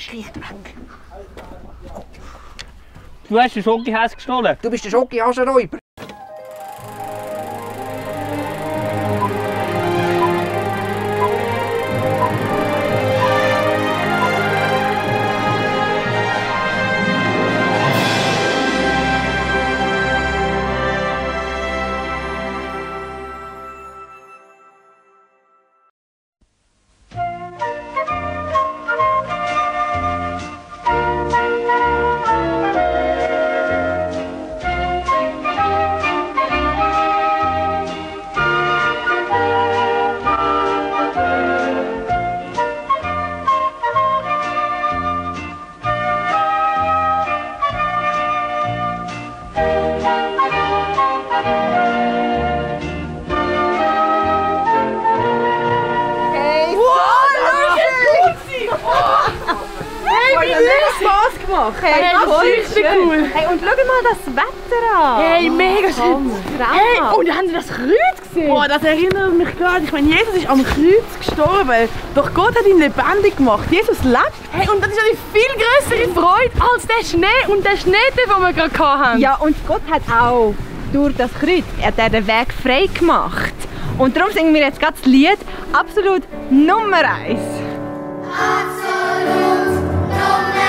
schlicht weg. Du hast den Schokohäs gestohlen. Du bist der Schokohasenräuber. Hey, das ist cool. Hey, und schau mal das Wetter an. Hey, mega schön. Hey, und haben Sie das Kreuz gesehen? Oh, das erinnert mich gerade. Ich meine, Jesus ist am Kreuz gestorben. Doch Gott hat ihn lebendig gemacht. Jesus lebt. Hey, und das ist eine viel größere Freude als der Schnee und der Schneetief, den wir gerade hatten. Ja, und Gott hat auch durch das Kreuz den Weg frei gemacht. Und darum singen wir jetzt gerade das Lied absolut Nummer 1. Absolut Nummer 1.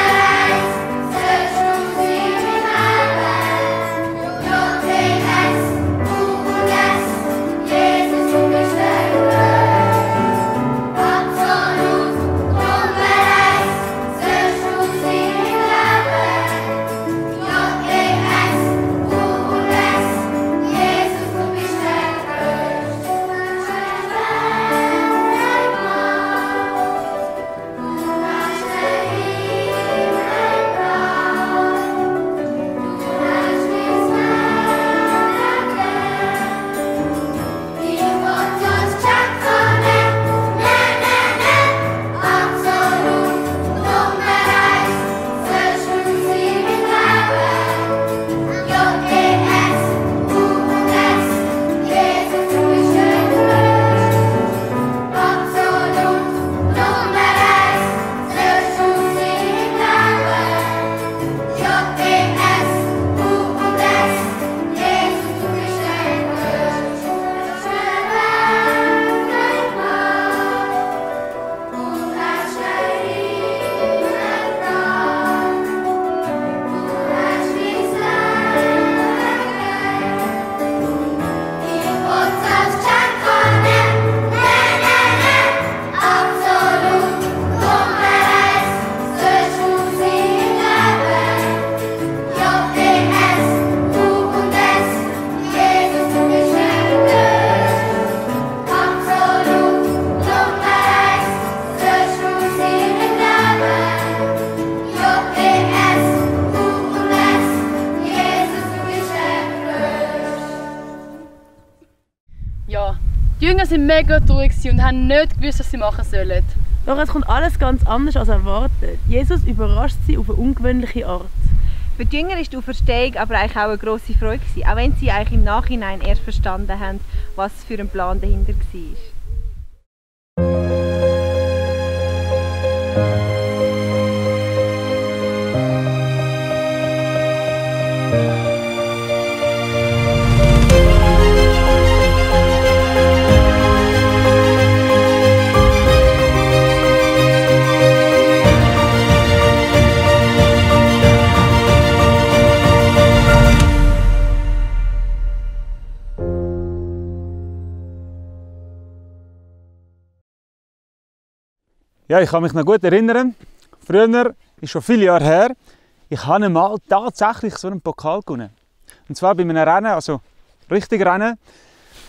Die Jünger waren mega traurig und haben nicht gewusst, was sie machen sollen. Doch es kommt alles ganz anders als erwartet. Jesus überrascht sie auf eine ungewöhnliche Art. Für die Jünger war die Auferstehung aber eigentlich auch eine grosse Freude, auch wenn sie eigentlich im Nachhinein erst verstanden haben, was für ein Plan dahinter war. Ja, ich kann mich noch gut erinnern. Früher, ist schon viele Jahre her, ich habe einmal tatsächlich so einen Pokal gewonnen. Und zwar bei einem Rennen, also richtig Rennen.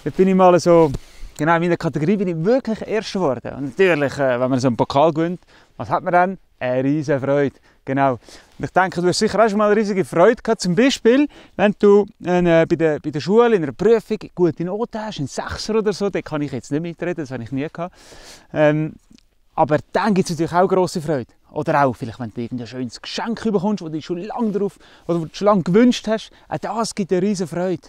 Da bin ich mal so, genau in meiner Kategorie bin ich wirklich Erster geworden. Und natürlich, wenn man so einen Pokal gewinnt, was hat man dann? Eine riesige Freude. Genau. Und ich denke, du hast sicher auch schon mal eine riesige Freude gehabt. Zum Beispiel, wenn du bei der Schule in einer Prüfung gute Noten hast, einen Sechser oder so, da kann ich jetzt nicht mitreden, das habe ich nie gehabt. Aber dann gibt es natürlich auch grosse Freude. Oder auch, vielleicht, wenn du irgendein schönes Geschenk bekommst, das du schon lange darauf oder schon lange gewünscht hast, auch das gibt eine riesige Freude.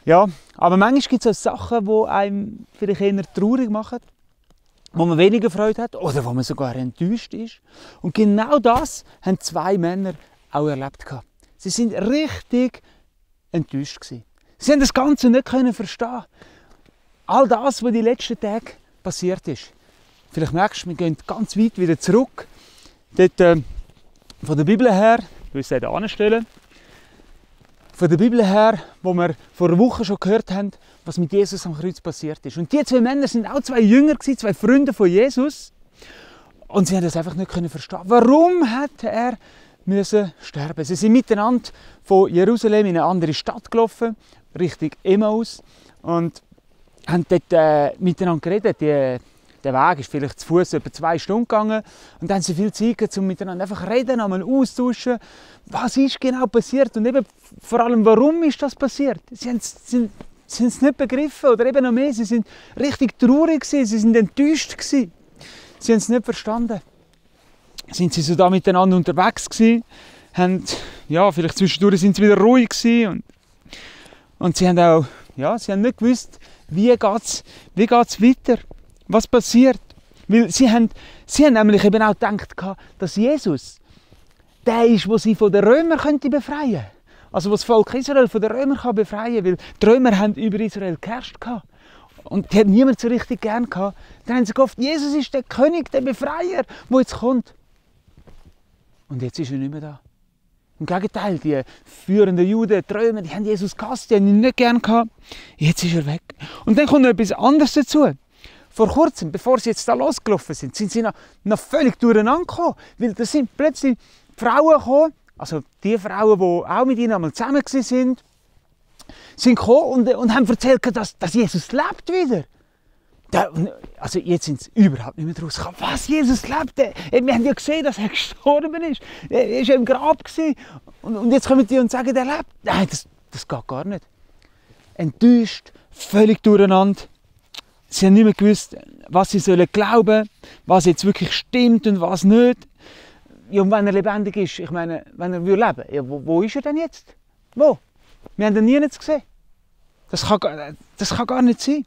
Ja, aber manchmal gibt es auch Sachen, die einem vielleicht eher traurig machen. wo man weniger Freude hat oder wo man sogar enttäuscht ist. Und genau das haben 2 Männer auch erlebt. Sie sind richtig enttäuscht gewesen. Sie haben das Ganze nicht verstehen. All das, was die letzten Tage passiert ist. Vielleicht merkst du, wir gehen ganz weit wieder zurück. Dort, von der Bibel her, ich will es hier anstellen, von der Bibel her, wo wir vor einer Woche schon gehört haben, was mit Jesus am Kreuz passiert ist. Und die 2 Männer sind auch 2 Jünger, 2 Freunde von Jesus. Und sie haben das einfach nicht verstehen. Warum hat er müssen sterben? Sie sind miteinander von Jerusalem in eine andere Stadt gelaufen, Richtung Emmaus, und haben dort miteinander geredet. Der Weg ist vielleicht zu Fuß etwa 2 Stunden gegangen. Und dann haben sie viel Zeit gehabt, um miteinander einfach reden, einmal austauschen. Was ist genau passiert und eben vor allem, warum ist das passiert? Sie haben es nicht begriffen oder eben noch mehr. Sie sind richtig traurig gewesen, sie sind enttäuscht gewesen. Sie haben es nicht verstanden. Sind sie so da miteinander unterwegs gewesen, haben, ja, vielleicht zwischendurch sind sie wieder ruhig gewesen und sie haben auch, ja, sie haben nicht gewusst, wie geht's weiter. Was passiert? Weil sie haben nämlich eben auch gedacht, dass Jesus der ist, der sie von den Römern befreien könnte. Also was das Volk Israel von den Römern befreien kann, weil die Römer haben über Israel geherrscht. Und die hat niemand so richtig gern gehabt. Dann haben sie gehofft, Jesus ist der König, der Befreier, der jetzt kommt. Und jetzt ist er nicht mehr da. Im Gegenteil, die führenden Juden, die Römer, die haben Jesus gehasst, die haben ihn nicht gern gehabt. Jetzt ist er weg. Und dann kommt noch etwas anderes dazu. Vor kurzem, bevor sie jetzt da losgelaufen sind sie noch völlig durcheinander gekommen. Weil da sind plötzlich Frauen gekommen, also die Frauen, die auch mit ihnen einmal zusammen waren, sind gekommen und haben erzählt, dass Jesus lebt wieder. Also jetzt sind sie überhaupt nicht mehr draus gekommen. Was? Jesus lebt? Wir haben ja gesehen, dass er gestorben ist. Er war im Grab. Und jetzt kommen die und sagen, er lebt. Nein, das geht gar nicht. Enttäuscht, völlig durcheinander. Sie haben nicht mehr gewusst, was sie glauben sollen, was jetzt wirklich stimmt und was nicht. Ja, und wenn er lebendig ist, ich meine, wenn er leben würde, ja, wo ist er denn jetzt? Wo? Wir haben ihn nie gesehen. Das kann gar nicht sein.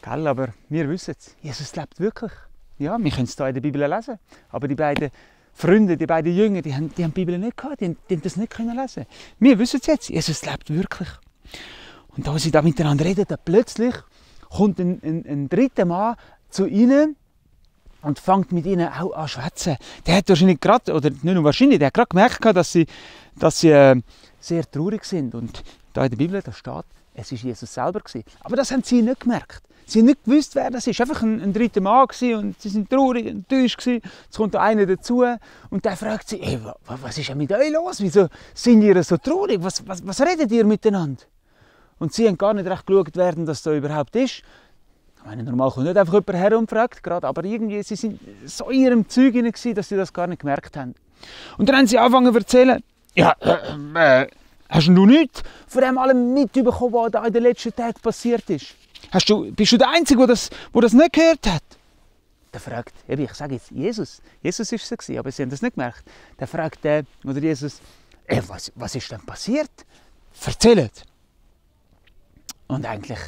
Gell, aber wir wissen es, Jesus lebt wirklich. Ja, wir können es hier in der Bibel lesen. Aber die beiden Freunde, die beiden Jünger, die haben die Bibel nicht gehabt, die haben das nicht lesen. Wir wissen es jetzt, Jesus lebt wirklich. Und da sie da miteinander reden, dann plötzlich kommt ein dritter Mann zu ihnen und fängt mit ihnen auch an zu schwätzen. Der hat wahrscheinlich gerade, oder nicht nur wahrscheinlich, der hat gerade gemerkt, dass sie sehr traurig sind. Und da in der Bibel da steht, es war Jesus selber gewesen. Aber das haben sie nicht gemerkt. Sie haben nicht gewusst, wer das ist. Einfach ein dritter Mann gewesen und sie sind traurig und enttäuscht gewesen. Jetzt kommt da einer dazu und der fragt sie, hey, was ist denn mit euch los? Wieso sind ihr so traurig? Was redet ihr miteinander? Und sie haben gar nicht recht geschaut, wer das da überhaupt ist. Ich meine, normal kommt nicht einfach jemand her und fragt gerade, aber irgendwie, sie sind so in ihrem Zeug hinein gewesen, dass sie das gar nicht gemerkt haben. Und dann haben sie angefangen zu erzählen, ja, hast du nichts von dem allem mitbekommen, was da in den letzten Tagen passiert ist? Bist du der Einzige, der das nicht gehört hat? Der fragt, ich sage jetzt, Jesus war es, aber sie haben das nicht gemerkt. Der fragt oder Jesus, was ist denn passiert? Erzählt. Und eigentlich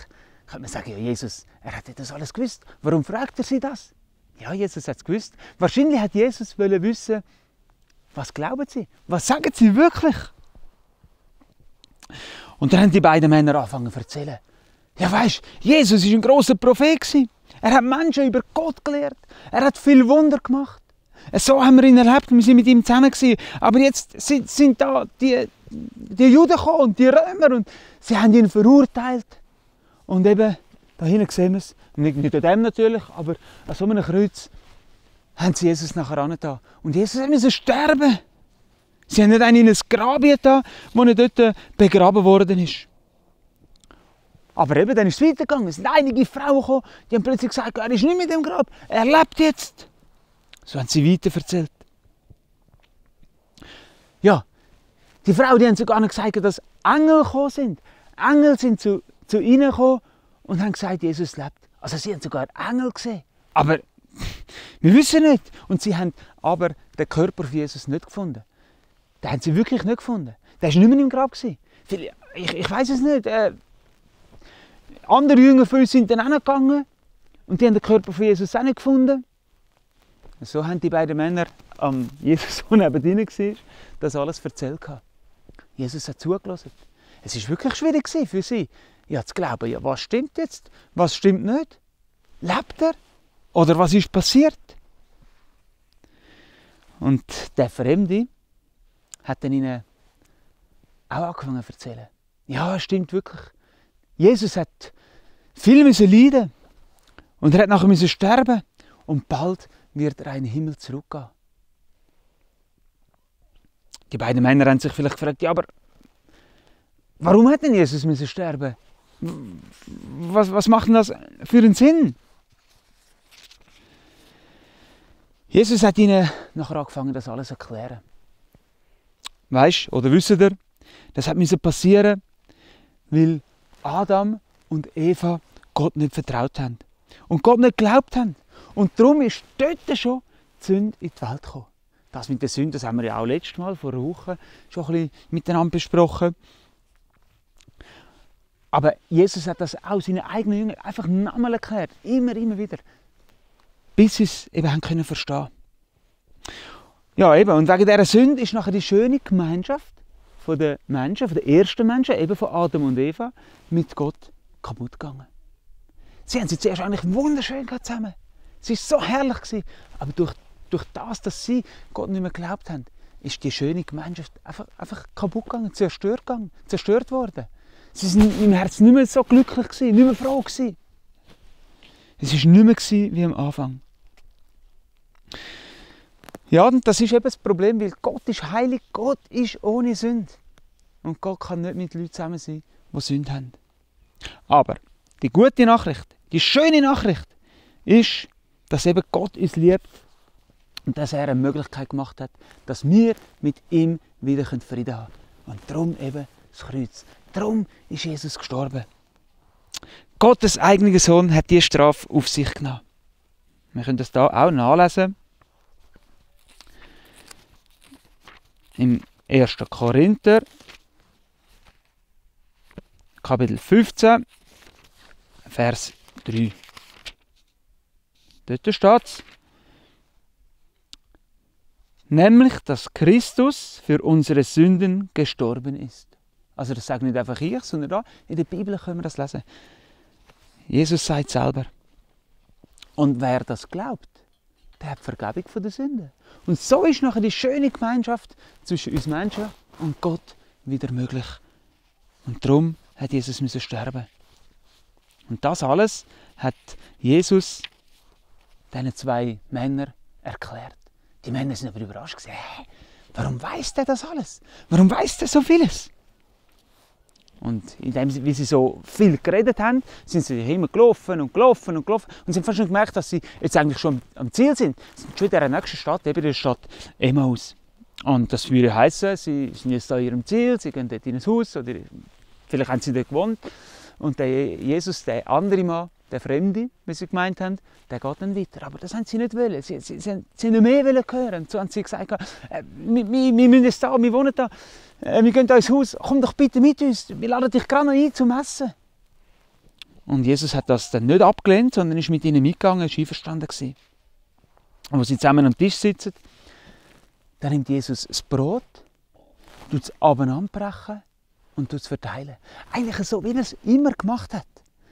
könnte man sagen, ja, Jesus, er hat das alles gewusst. Warum fragt er sie das? Ja, Jesus hat es gewusst. Wahrscheinlich hat Jesus wissen, was glauben sie? Was sagen sie wirklich? Und dann haben die beiden Männer angefangen zu erzählen. Ja, weisst, Jesus war ein grosser Prophet. Er hat Menschen über Gott gelehrt. Er hat viele Wunder gemacht. So haben wir ihn erlebt, wir waren mit ihm zusammen. Aber jetzt sind da die Juden gekommen und die Römer und sie haben ihn verurteilt. Und eben, da hinten sehen wir es, nicht an dem natürlich, aber an so einem Kreuz haben sie Jesus nachher angetan. Und Jesus musste sterben. Sie haben nicht einen in ein Grab getan, wo er dort begraben worden ist. Aber eben, dann ist es weitergegangen. Es sind einige Frauen gekommen, die haben plötzlich gesagt, er ist nicht mit dem Grab, er lebt jetzt. So haben sie weiter erzählt. Ja, die Frauen die haben sogar noch gesagt, dass Engel gekommen sind. Engel sind zu ihnen gekommen und haben gesagt, Jesus lebt. Also sie haben sogar Engel gesehen. Aber wir wissen nicht. Und sie haben aber den Körper von Jesus nicht gefunden. Den haben sie wirklich nicht gefunden. Der war nicht mehr im Grab. Ich weiß es nicht. Andere Jünger von uns sind dann auch gegangen Und die haben den Körper von Jesus auch nicht gefunden. So haben die beiden Männer am Jesus, der neben ihnen war, das alles erzählt. Jesus hat zugelassen. Es war wirklich schwierig für sie, ja, zu glauben, ja, was stimmt jetzt, was stimmt nicht. Lebt er? Oder was ist passiert? Und der Fremde hat dann ihnen auch angefangen zu erzählen. Ja, es stimmt wirklich. Jesus hat viel leiden und er hat nachher sterben und bald wird er in den Himmel zurückgehen. Die beiden Männer haben sich vielleicht gefragt, ja, aber warum hat denn Jesus sterben? Was macht denn das für einen Sinn? Jesus hat ihnen nachher angefangen, das alles zu erklären. Weisst oder wisst ihr, das musste passieren, weil Adam und Eva Gott nicht vertraut haben. Und Gott nicht geglaubt haben. Und darum ist dort schon die Sünde in die Welt gekommen. Das mit der Sünde, das haben wir ja auch letztes Mal, vor einer Woche, schon ein bisschen miteinander besprochen. Aber Jesus hat das auch seinen eigenen Jüngern einfach nochmal erklärt. Immer wieder. Bis sie es eben haben können verstehen. Ja, eben. Und wegen dieser Sünde ist nachher die schöne Gemeinschaft von den Menschen, von den ersten Menschen, eben von Adam und Eva, mit Gott kaputt gegangen. Sie haben sie zuerst eigentlich wunderschön zusammen. Es war so herrlich. Aber durch das, dass sie Gott nicht mehr geglaubt haben, ist die schöne Gemeinschaft einfach kaputt gegangen, zerstört worden. Sie sind im Herzen nicht mehr so glücklich, nicht mehr froh. Es war nicht mehr wie am Anfang. Ja, und das ist eben das Problem, weil Gott ist heilig, Gott ist ohne Sünde. Und Gott kann nicht mit Leuten zusammen sein, die Sünde haben. Aber die gute Nachricht, die schöne Nachricht ist, dass eben Gott uns liebt und dass er eine Möglichkeit gemacht hat, dass wir mit ihm wieder Frieden haben können. Und darum eben das Kreuz. Darum ist Jesus gestorben. Gottes eigener Sohn hat diese Strafe auf sich genommen. Wir können das hier auch nachlesen. Im 1. Korinther, Kapitel 15, Vers 3. Dort steht es. Nämlich, dass Christus für unsere Sünden gestorben ist. Also das sage nicht einfach ich, sondern da in der Bibel können wir das lesen. Jesus sagt selber. Und wer das glaubt, der hat Vergebung von der Sünde. Und so ist nachher die schöne Gemeinschaft zwischen uns Menschen und Gott wieder möglich. Und darum hat Jesus müssen sterben. Und das alles hat Jesus diesen zwei Männern erklärt. Die Männer sind aber überrascht gewesen. Warum weiss der das alles? Warum weiss der so vieles? Und indem wie sie so viel geredet haben, sind sie immer gelaufen und sie haben fast schon gemerkt, dass sie jetzt eigentlich schon am Ziel sind. Sie sind schon in der nächsten Stadt, eben der Stadt Emmaus. Und das würde heißen, sie sind jetzt da in ihrem Ziel, sie gehen dort in ein Haus oder vielleicht haben sie dort gewohnt. Und der Jesus, der andere Mann, der Fremde, wie sie gemeint haben, der geht dann weiter. Aber das haben sie nicht wollen. Sie nicht mehr hören. Und so haben sie gesagt, wir müssen jetzt da, wir wohnen da, wir gehen da ins Haus, komm doch bitte mit uns, wir laden dich gerade noch ein zum Essen. Und Jesus hat das dann nicht abgelehnt, sondern ist mit ihnen mitgegangen, ist einverstanden gewesen. Und als sie zusammen am Tisch sitzen, dann nimmt Jesus das Brot, tut es abenanbrechen und tut es verteilen. Eigentlich so, wie er es immer gemacht hat.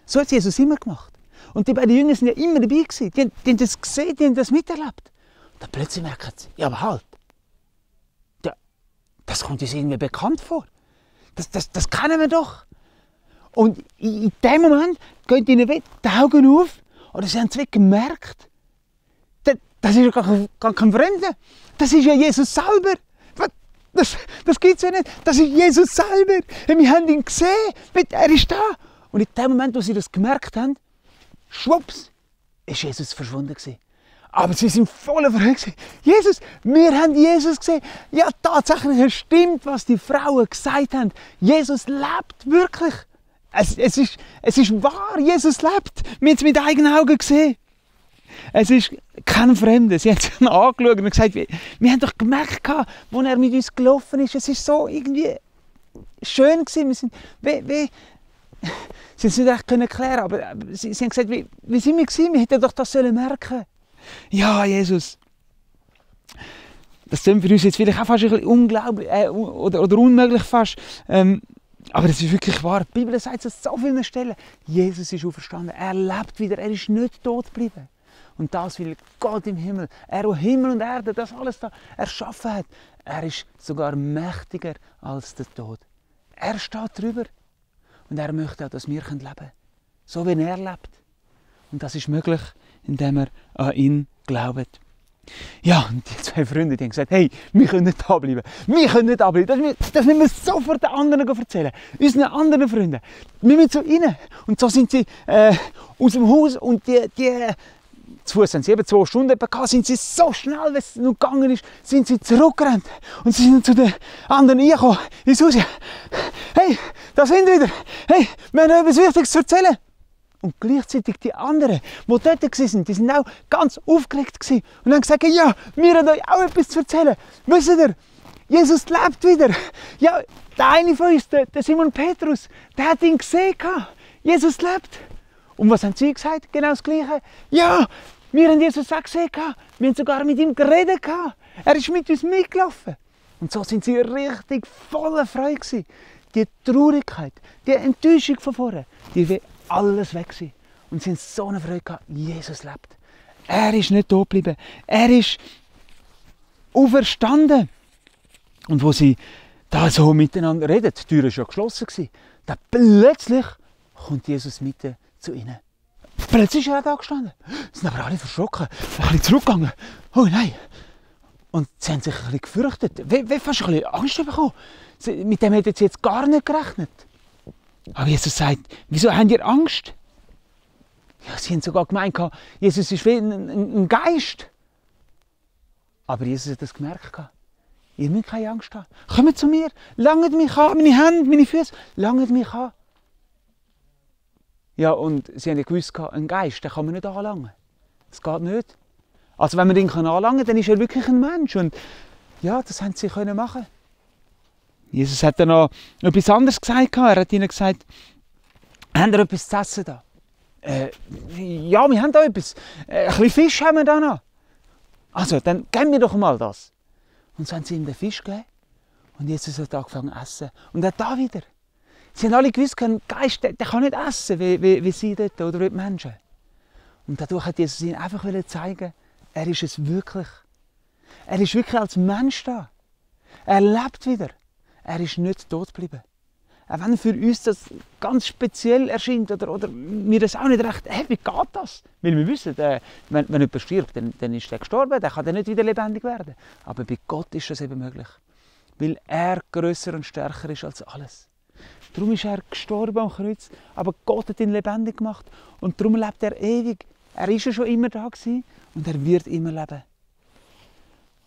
So hat Jesus immer gemacht. Und die beiden Jünger sind ja immer dabei gewesen. Die haben das gesehen, die haben das miterlebt. Und dann plötzlich merken sie, ja aber halt, das kommt uns irgendwie bekannt vor. Das kennen wir doch. Und in dem Moment gehen ihnen die Augen auf oder sie haben es gemerkt. Das ist ja gar kein Fremder. Das ist ja Jesus selber. Das gibt es ja nicht. Das ist Jesus selber. Wir haben ihn gesehen. Er ist da. Und in dem Moment, wo sie das gemerkt haben, schwupps, ist Jesus verschwunden gewesen. Aber sie sind voll verrückt. Jesus, wir haben Jesus gesehen. Ja, tatsächlich, es stimmt, was die Frauen gesagt haben. Jesus lebt wirklich. Es ist wahr, Jesus lebt. Wir haben es mit eigenen Augen gesehen. Es ist kein Fremder. Sie haben sich angeschaut und gesagt, wir haben doch gemerkt, als er mit uns gelaufen ist, es war so irgendwie schön gewesen. Wir sind sie haben es nicht echt erklären, aber sie haben gesagt, wie sind wir gewesen? Wir hätten doch das merken sollen. Ja, Jesus. Das klingt für uns jetzt vielleicht auch fast ein bisschen unglaublich oder unmöglich fast. Aber das ist wirklich wahr. Die Bibel sagt es an so vielen Stellen. Jesus ist auferstanden. Er lebt wieder. Er ist nicht tot geblieben. Und das will Gott im Himmel. Er, der Himmel und Erde, das alles da erschaffen hat. Er ist sogar mächtiger als der Tod. Er steht drüber. Und er möchte auch, dass wir leben können. So wie er lebt. Und das ist möglich, indem wir an ihn glauben. Ja, und die zwei Freunde die haben gesagt, hey, wir können nicht da bleiben. Wir können nicht da bleiben. Das müssen wir sofort den anderen erzählen. Unseren anderen Freunden. Wir müssen zu ihnen. Und so sind sie aus dem Haus und die zu Fuß haben sie eben 2 Stunden gehabt, sind sie so schnell, wie es noch gegangen ist, sind sie zurückgerannt. Und sie sind zu den anderen reingekommen, ins Haus. Hey, da sind wir wieder. Hey, wir haben etwas Wichtiges zu erzählen. Und gleichzeitig die anderen, die dort waren, die waren auch ganz aufgeregt und haben gesagt, ja, wir haben euch auch etwas zu erzählen. Wisst ihr, Jesus lebt wieder. Ja, der eine von uns, der Simon Petrus, der hat ihn gesehen. Jesus lebt. Und was haben sie gesagt? Genau das Gleiche. Ja, wir haben Jesus auch gesehen. Wir haben sogar mit ihm geredet. Er ist mit uns mitgelaufen. Und so sind sie richtig voller Freude. Die Traurigkeit, die Enttäuschung von vorne, die war alles weg. Und sie haben so eine Freude gehabt, Jesus lebt. Er ist nicht tot geblieben. Er ist auferstanden. Und wo sie da so miteinander reden, die Tür war ja geschlossen, da plötzlich kommt Jesus mitten zu ihnen. Plötzlich ist er da gestanden. Sie sind aber alle verschrocken, ein bisschen zurückgegangen. Oh nein! Und sie haben sich ein bisschen gefürchtet, wie fast ein bisschen Angst bekommen. Mit dem hätten sie jetzt gar nicht gerechnet. Aber Jesus sagt, wieso habt ihr Angst? Ja, sie haben sogar gemeint, Jesus ist wie ein Geist. Aber Jesus hat das gemerkt. Ihr müsst keine Angst haben. Kommt zu mir, langt mich an, meine Hände, meine Füße, langt mich an. Ja, und sie haben ja gewusst, ein Geist, den kann man nicht anlangen. Das geht nicht. Also wenn man ihn anlangen kann, dann ist er wirklich ein Mensch. Und ja, das haben sie machen. Jesus hat dann noch etwas anderes gesagt. Er hat ihnen gesagt, habt ihr etwas zu essen da? Ja, wir haben da etwas. Ein bisschen Fisch haben wir da noch. Also, dann geben wir doch mal das. Und so haben sie ihm den Fisch gegeben. Und Jesus hat angefangen zu essen. Und auch da wieder. Sie haben alle gewusst, ein Geist der kann nicht essen, wie sie dort oder wie die Menschen. Und dadurch hat Jesus ihnen einfach zeigen, er ist es wirklich. Er ist wirklich als Mensch da. Er lebt wieder. Er ist nicht tot geblieben. Auch wenn für uns das ganz speziell erscheint oder mir das auch nicht recht, wie geht das? Weil wir wissen, wenn jemand stirbt, dann ist er gestorben, dann kann er nicht wieder lebendig werden. Aber bei Gott ist das eben möglich. Weil er grösser und stärker ist als alles. Darum ist er gestorben am Kreuz, aber Gott hat ihn lebendig gemacht. Und darum lebt er ewig. Er ist ja schon immer da gewesen und er wird immer leben.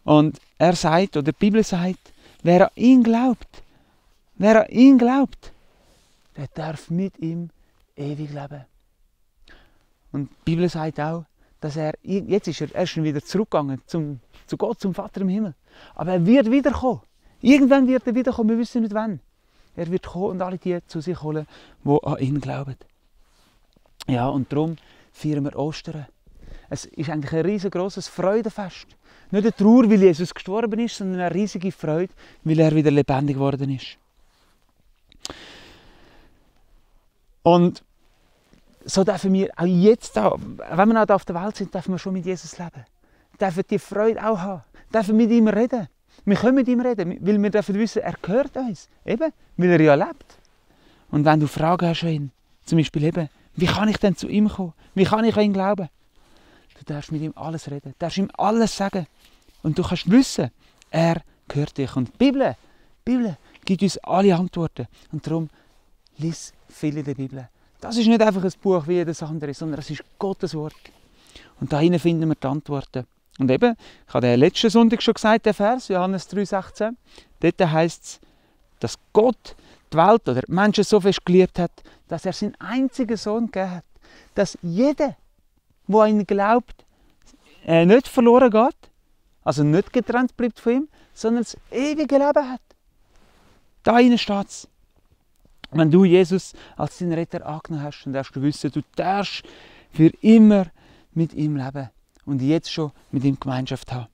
Und er sagt, oder die Bibel sagt, wer an ihn glaubt, der darf mit ihm ewig leben. Und die Bibel sagt auch, dass jetzt ist er schon wieder zurückgegangen zu Gott, zum Vater im Himmel. Aber er wird wiederkommen. Irgendwann wird er wiederkommen, wir wissen nicht wann. Er wird kommen und alle die zu sich holen, die an ihn glauben. Ja, und darum feiern wir Ostern. Es ist eigentlich ein riesengroßes Freudenfest. Nicht eine Trauer, weil Jesus gestorben ist, sondern eine riesige Freude, weil er wieder lebendig geworden ist. Und so dürfen wir auch jetzt, wenn wir noch auf der Welt sind, dürfen wir schon mit Jesus leben. Dürfen die Freude auch haben. Dürfen mit ihm reden. Wir können mit ihm reden, weil wir dürfen wissen, er gehört uns. Eben, weil er ja lebt. Und wenn du Fragen hast, zum Beispiel eben, wie kann ich denn zu ihm kommen? Wie kann ich an ihn glauben? Du darfst mit ihm alles reden, du darfst ihm alles sagen. Und du kannst wissen, er gehört dich. Und die Bibel gibt uns alle Antworten. Und darum lies viel in der Bibel. Das ist nicht einfach ein Buch wie jedes andere, sondern es ist Gottes Wort. Und dahin finden wir die Antworten. Und eben, ich habe letzten Sonntag schon gesagt, der Vers, Johannes 3,16, dort heisst es, dass Gott die Welt oder die Menschen so fest geliebt hat, dass er seinen einzigen Sohn gegeben hat. Dass jeder, der an ihn glaubt, nicht verloren geht, also nicht getrennt bleibt von ihm, sondern das ewige Leben hat. Da steht es. Wenn du Jesus als deinen Retter angenommen hast, dann darfst du wissen, du darfst für immer mit ihm leben und jetzt schon mit ihm Gemeinschaft haben.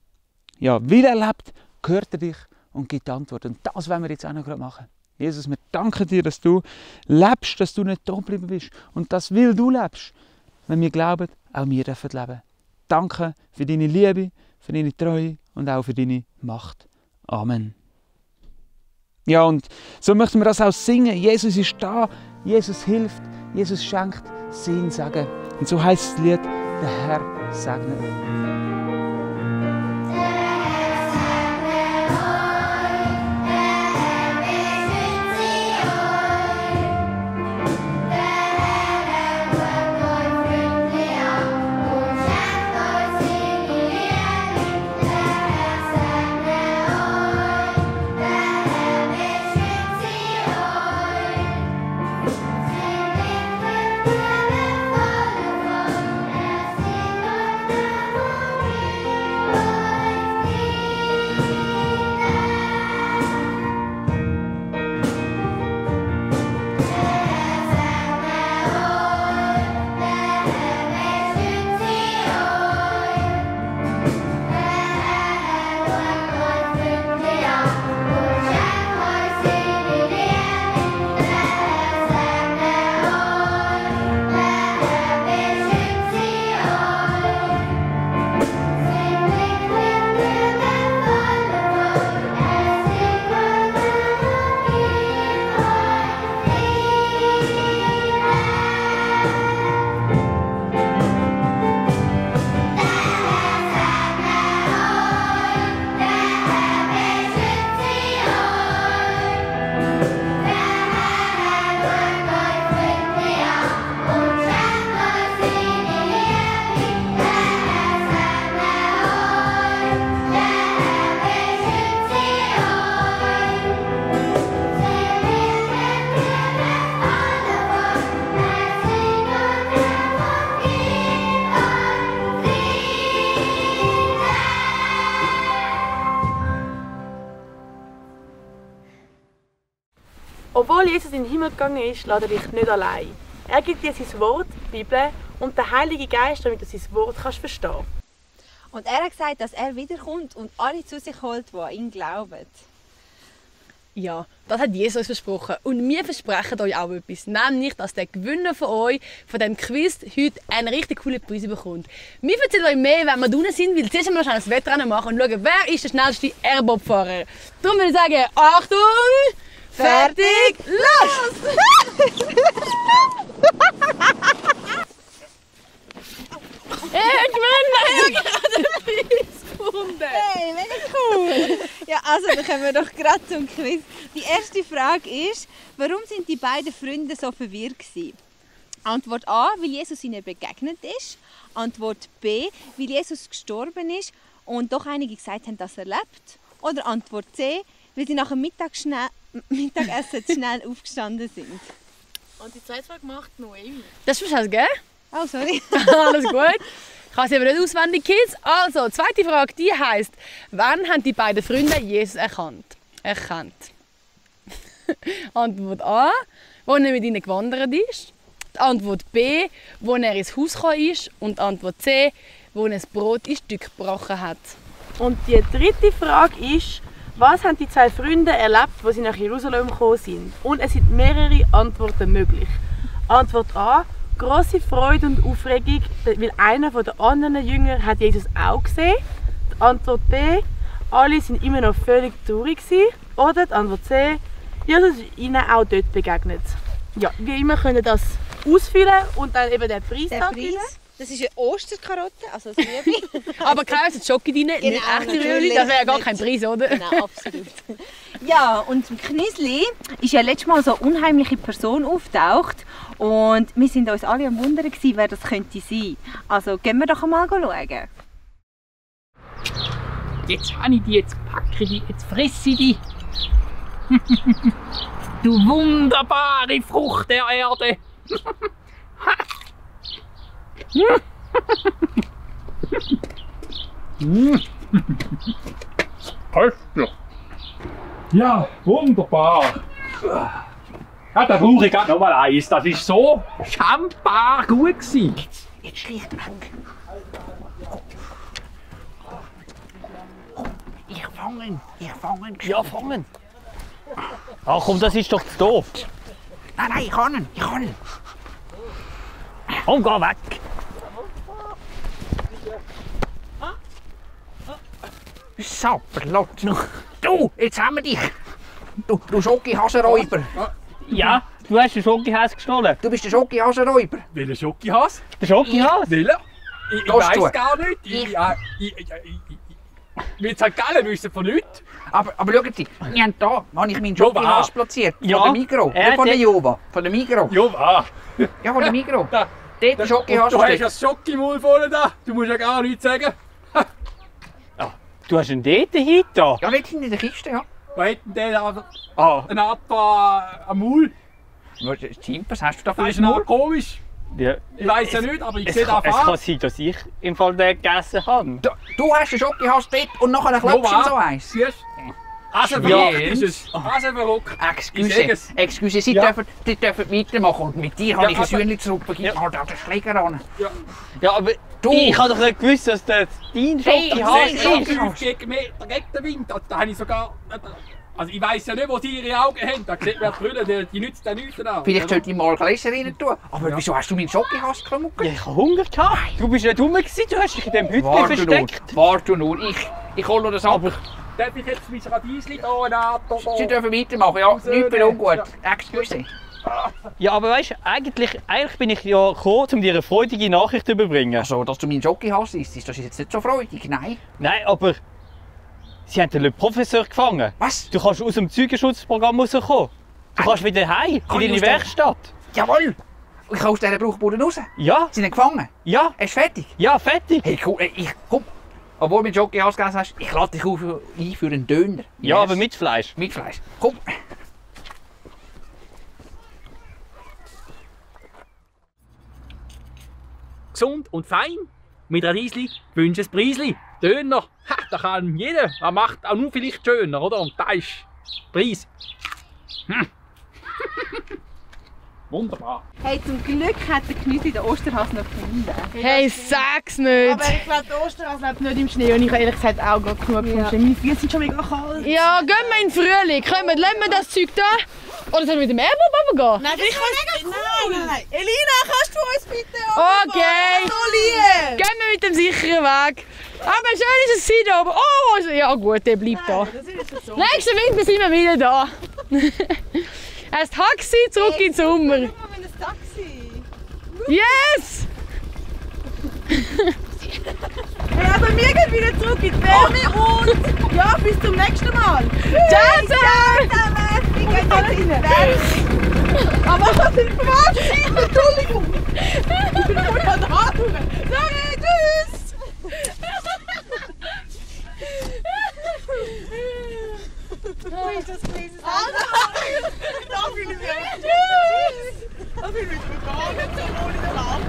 Ja, weil er lebt, hört er dich und gibt Antwort. Und das wollen wir jetzt auch noch gerade machen. Jesus, wir danken dir, dass du lebst, dass du nicht da geblieben bist. Und das, weil du lebst, wenn wir glauben, auch wir dürfen leben. Danke für deine Liebe, für deine Treue und auch für deine Macht. Amen. Ja, und so möchten wir das auch singen. Jesus ist da, Jesus hilft, Jesus schenkt sein Segen. Und so heisst das Lied, der Herr segnet. Obwohl Jesus in den Himmel gegangen ist, lässt er dich nicht allein. Er gibt dir sein Wort, die Bibel und den Heiligen Geist, damit du sein Wort kannst verstehen. Und er hat gesagt, dass er wiederkommt und alle zu sich holt, die an ihn glauben. Ja, das hat Jesus versprochen. Und wir versprechen euch auch etwas. Nämlich, dass der Gewinner von euch, von diesem Quiz, heute einen richtig coolen Preis bekommt. Wir erzählen euch mehr, wenn wir drinnen sind, weil zuerst mal schnell das Wettrennen machen und schauen, wer ist der schnellste Airbob-Fahrer. Darum würde ich sagen, Achtung, fertig, los! Hey, mega cool! Ja, also, dann kommen wir doch gerade zum Quiz. Die erste Frage ist, warum sind die beiden Freunde so verwirrt gewesen? Antwort A, weil Jesus ihnen begegnet ist. Antwort B, weil Jesus gestorben ist und doch einige gesagt haben, dass er lebt. Oder Antwort C, weil sie nach dem Mittagessen schnell aufgestanden sind. Und die zweite Frage macht Noemi. Das ist was, gell? Oh, sorry. Alles gut. Ich kann es aber nicht auswendig, Kids. Also, die zweite Frage, die heisst, wann haben die beiden Freunde Jesus erkannt? Antwort A, wo er mit ihnen gewandert ist. Die Antwort B, wo er ins Haus gekommen ist. Und die Antwort C, wo er das Brot in Stücke gebrochen hat. Und die dritte Frage ist, was haben die zwei Freunde erlebt, als sie nach Jerusalem gekommen sind? Und es sind mehrere Antworten möglich. Antwort A, grosse Freude und Aufregung, weil einer der anderen Jünger hat Jesus auch gesehen. Die Antwort B, alle sind immer noch völlig traurig gewesen. Oder die Antwort C, Jesus ist ihnen auch dort begegnet. Ja, wie immer können das ausfüllen und dann eben den Preis gewinnen. Das ist eine Osterkarotte, also das Rüebli. Aber kein Schoki drin, nicht echte Rüebli, das wäre ja gar kein Preis, oder? Genau, absolut. Ja, und im Knisli ist ja letztes Mal so eine unheimliche Person auftaucht und wir sind uns alle am Wundern gewesen, wer das könnte sein. Also gehen wir doch einmal schauen. Jetzt habe ich die, jetzt packe ich die, jetzt fresse ich die. Du wunderbare Frucht der Erde. Köstlich. Ja, wunderbar. Ja, da brauche ich gerade noch mal eins. Das ist so schambar gut gewesen. Jetzt schlicht weg. Ich fangen. Ja, fangen. Ach komm, das ist doch zu doof. Nein, ich kann ihn. Komm, geh weg. Sapperlot. Du, jetzt haben wir dich. Du Schoki-Hasenräuber. Ja, du hast den Schokihaus gestohlen. Du bist der Schoki-Hasenräuber. Welcher Schokihaus? Der Schokihaus? Welcher? Ich Das weiss du. gar nicht. Ich will St. Gallen wissen von nichts. Aber schauen Sie, wir haben hier habe ich meinen Jova. Schoki-Has platziert. Von Ja, der Migros. er Nicht von der hat- Jova. Von der Migros. Ja, Ja, von der Migros. Da. Dort der Schoki-Has Du hast steht. ja das Schokimaul vorne da. Du musst ja gar nichts sagen. Du hast einen dort hinter. Ja, dort hinten in der Kiste, ja. Was hat denn der da? Ah, Eine Art am Maul? Chimpers, hast du da Das für ist ein noch Maul? komisch. ja. Ich weiss ja nicht, aber ich Es sehe da kann Farbe. sein, dass ich im Fall den gegessen habe. Du hast den Schoki-Has dort und nachher klopfst du so eins. Siehst du? Also Ja. verrückt ist es. Also verrückt. Ich sag es. Excuse, Sie dürfen weitermachen. Und mit dir habe Ja, ich ein aber- Sühnchen zurückgegeben. Oh, da hat der Schläger an. Ja, aber Du. ich habe doch nicht gewusst, dass das dein Schokihaus Hey, ist. hey. Gegen den Wind. Da habe ich sogar. Also ich weiss ja nicht, wo sie ihre Augen haben. Da sieht man die Brille, die nützt ja nichts an. Vielleicht sollte ich mal Gläser rein tun. Aber wieso hast du meinen Schoki-Has gemuckert? Ja, ich habe Hunger gehabt. Du bist nicht rum gewesen, du hast dich in dem Hütchen versteckt. Warte nur. Ich hole noch das ab. Darf ich jetzt mein Radiesli da Sie dürfen weitermachen, ja. Nichts mehr ungut. Excuse. Ja, aber weißt du, eigentlich bin ich ja gekommen, um dir eine freudige Nachricht zu überbringen. Also, dass du meinen Schoki-Has isst, das ist jetzt nicht so freudig. Nein. Nein, aber sie haben den Professor gefangen. Was? Du kannst aus dem Zeugenschutzprogramm rauskommen. Du kannst wieder heim, Kann in ich deine aus dem- Werkstatt. Jawohl. Und ich kann aus dieser Bruchbude raus. Ja, Sie sind gefangen. ja, Er ist fertig. ja, fertig. Hey, cool. Komm. Obwohl du meinen Schoki-Has gegessen hast, ich lade dich ein für einen Döner. Ja, Yes. aber mit Fleisch. Mit Fleisch. Komm. Gesund und fein. Mit Radiesli wünsche es Preisli. Döner, ha, da kann jeder. Er macht auch nur vielleicht schöner, oder? Und da ist Preis. Wunderbar. Hey, zum Glück hat der Knüsli den Osterhase noch gefunden. Hey, sag's nicht! Aber ich glaube, der Osterhase lebt nicht im Schnee und ich habe ehrlich gesagt auch gerade genug vom Schnee. Meine Füße sind schon mega kalt. Ja, gehen wir in den Frühling. Kommen, lassen wir das Zeug da? Oder sollen wir mit dem Erdbob runtergehen? Nein, ich kann Nein! Elina, kannst du uns bitte Okay. So lieb! Gehen wir mit dem sicheren Weg. Aber schön ist es sein da oben. Oh, also, ja gut, der bleibt da. Nächsten Winter sind wir wieder da. Ein Taxi zurück in den Sommer. Schau mal, wenn das Taxi. Yes! Hey, aber wir gehen wieder zurück in die Wärme und ja, bis zum nächsten Mal. Ciao zusammen! Zusammen, wir gehen jetzt in die Welt. Aber das sind Quatsch! Entschuldigung! Ich bin voll an der Hand. Sorry, tschüss! Wo ist das gewesen? Da fühle ich mich tschüss! Da fühle ich mich gar nicht so wohl in der Land.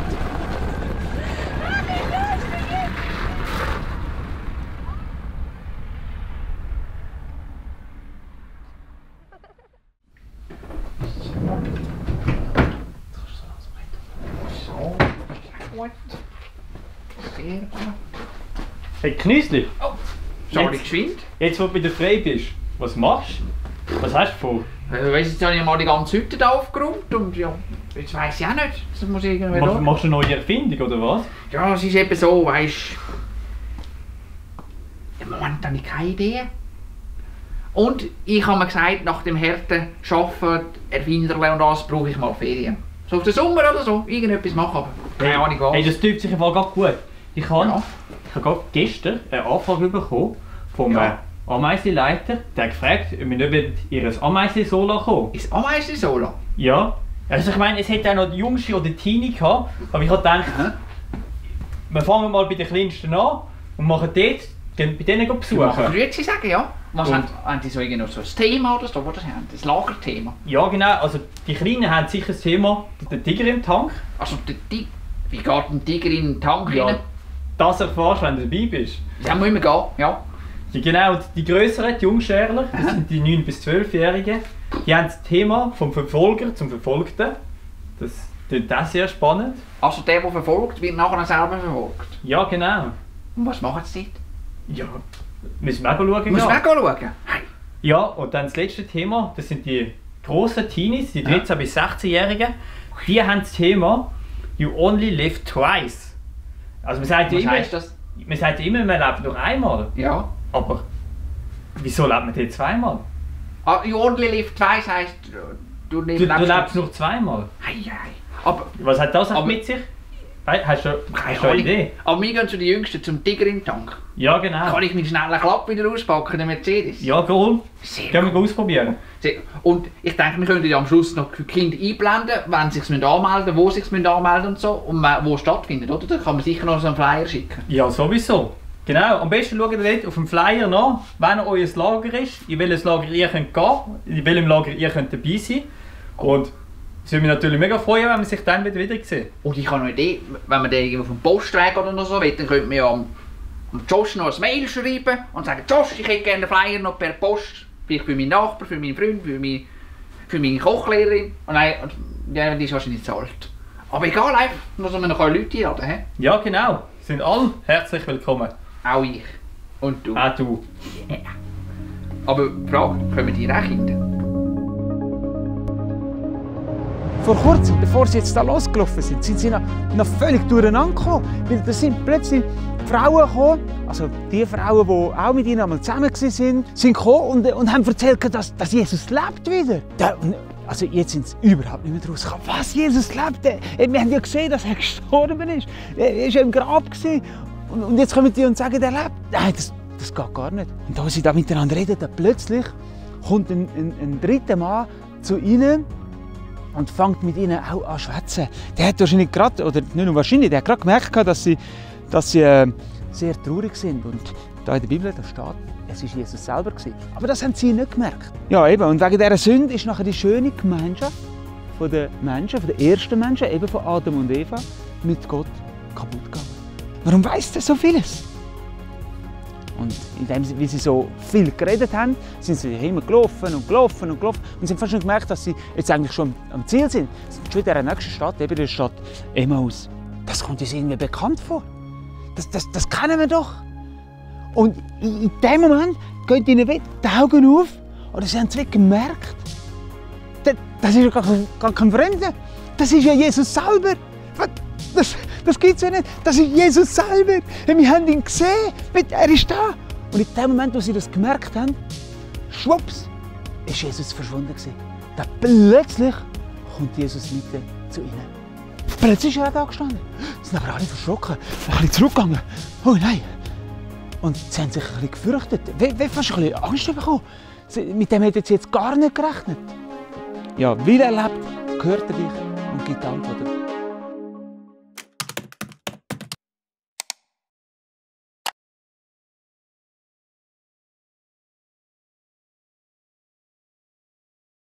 Hey Knüsli, Sorry, geschwind. jetzt wo du wieder frei bist, was machst du? Was hast du vor? Weißt, jetzt habe ich mal die ganze Hütte da aufgeräumt und ja, jetzt weiss ich auch nicht. Das muss ich irgendwie da. Machst du eine neue Erfindung oder was? Ja, es ist eben so, weißt du. Im Moment habe ich keine Idee. Und ich habe mir gesagt, nach dem harten Arbeiten, Erfinderle und alles, brauche ich mal Ferien. So auf den Sommer oder so, irgendetwas machen, aber keine Ahnung was. Hey, das tut sich im Fall gerade gut. Ich habe Ja. gerade gestern eine Anfrage bekommen vom Ja. Ameisenleiter. Der hat gefragt, ob wir nicht ihr Ameisen-Sola kommen. Ist Ameisen-Sola? Ja. Also ich meine, es hätte auch noch die Jüngste oder die Teenie gehabt, aber ich habe gedacht, wir fangen mal bei den Kleinsten an und machen dort, gehen bei denen besuchen. Grüezi sagen, ja. Was Und- haben die so irgendwie noch so ein Thema oder so, was das haben? Das Lagerthema. Ja genau, also die Kleinen haben sicher das Thema, der Tiger im Tank. Also, wie geht ein Tiger in den Tank Ja. rein? Das erfährst du, wenn du dabei bist. Ja, müssen wir gehen, ja. Ja, genau, und die Grösseren, die Jungschärler, das sind die 9- bis 12-Jährigen, Die haben das Thema vom Verfolger zum Verfolgten. Das klingt auch sehr spannend. Also der verfolgt, wird nachher selber verfolgt. Ja, genau. Und was machen sie dort? Ja, müssen wir auch schauen. Muss man auch schauen? Hey. Ja, und dann das letzte Thema, das sind die grossen Teenies, die 13- bis 16-Jährigen. Die haben das Thema «You only live twice». Also man sagt ja Was immer, heisst das? man sagt ja immer, man lebt nur einmal. Ja. Aber wieso lebt man dort zweimal? Ah, you only live twice heisst, du Du lebst nur zweimal. Hei, hei. Aber, Was hat das aber- mit sich? Hast du keine eine Ahnung. Idee? Aber wir gehen zu den Jüngsten, zum Tiger im Tank. Ja, genau. Kann ich meinen schnellen Klapp wieder auspacken, den Mercedes? Ja, cool. Sehr Können wir ausprobieren. Sehr- Und ich denke, wir können ja am Schluss noch die Kinder einblenden, wenn sie sich anmelden, wo sie sich anmelden und so, und wo es stattfindet, oder? Da kann man sicher noch so einen Flyer schicken. Ja, sowieso. Genau, am besten schaut ihr dort auf dem Flyer nach, wenn euer Lager ist, in welches Lager ihr könnt gehen, in welchem Lager ihr könnt dabei sein. Und es würde mich natürlich mega freuen, wenn wir sich dann wieder sehen. Und ich habe noch eine Idee, wenn man den irgendwo auf dem Postweg oder noch so will, dann könnte man ja am Josh noch ein Mail schreiben und sagen, Josh, ich hätte gerne den Flyer noch per Post, vielleicht für meinen Nachbar, für meinen Freund, für meine Kochlehrerin. Und nein, ja, die ist wahrscheinlich zu alt. Aber egal, einfach, dass wir noch Leute einladen können. Ja, genau. Sind alle herzlich willkommen. Auch ich. Und du. Auch du. Aber die Frage, kommen die auch Kinder? Vor kurzem, bevor sie jetzt da losgelaufen sind sie noch völlig durcheinander gekommen. Weil da sind plötzlich Frauen gekommen, also die Frauen, die auch mit ihnen einmal zusammen waren, sind gekommen und haben erzählt, dass Jesus lebt wieder. Also jetzt sind sie überhaupt nicht mehr draus gekommen. Was, Jesus lebt? Wir haben ja gesehen, dass er gestorben ist. Er war ja im Grab gewesen. Und jetzt kommen die und sagen, er lebt. Nein, das geht gar nicht. Und da sie da miteinander reden, dann plötzlich kommt ein dritter Mann zu ihnen und fängt mit ihnen auch an zu schwätzen. Der hat wahrscheinlich gerade, oder nicht nur wahrscheinlich, der hat gerade gemerkt, dass sie sehr traurig sind. Und da in der Bibel da steht, es war Jesus selber gewesen. Aber das haben sie nicht gemerkt. Ja, eben. Und wegen dieser Sünde ist nachher die schöne Gemeinschaft der Menschen, von den ersten Menschen, eben von Adam und Eva, mit Gott kaputt gegangen. Warum weiss der so vieles? Und indem sie so viel geredet haben, sind sie immer gelaufen und gelaufen und gelaufen. Und sie haben fast schon gemerkt, dass sie jetzt eigentlich schon am Ziel sind. Sie sind schon in der nächsten Stadt, eben der Stadt Emmaus. Das kommt uns irgendwie bekannt vor. Das kennen wir doch. Und in dem Moment gehen ihnen die Augen auf oder sie haben es wirklich gemerkt. Das ist ja gar kein Fremder. Das ist ja Jesus selber. Das gibt es ja nicht. Das ist Jesus selber. Wir haben ihn gesehen. Er ist da. Und in dem Moment, wo sie das gemerkt haben, schwupps, ist Jesus verschwunden. Dann plötzlich kommt Jesus mitten zu ihnen. Plötzlich ist er da gestanden. Sie sind aber alle verschrocken. Ein bisschen zurückgegangen. Oh nein. Und sie haben sich ein bisschen gefürchtet. Fast ein bisschen Angst bekommen. Mit dem hätten sie jetzt gar nicht gerechnet. Ja, weil er lebt, hört er dich und gibt Antworten.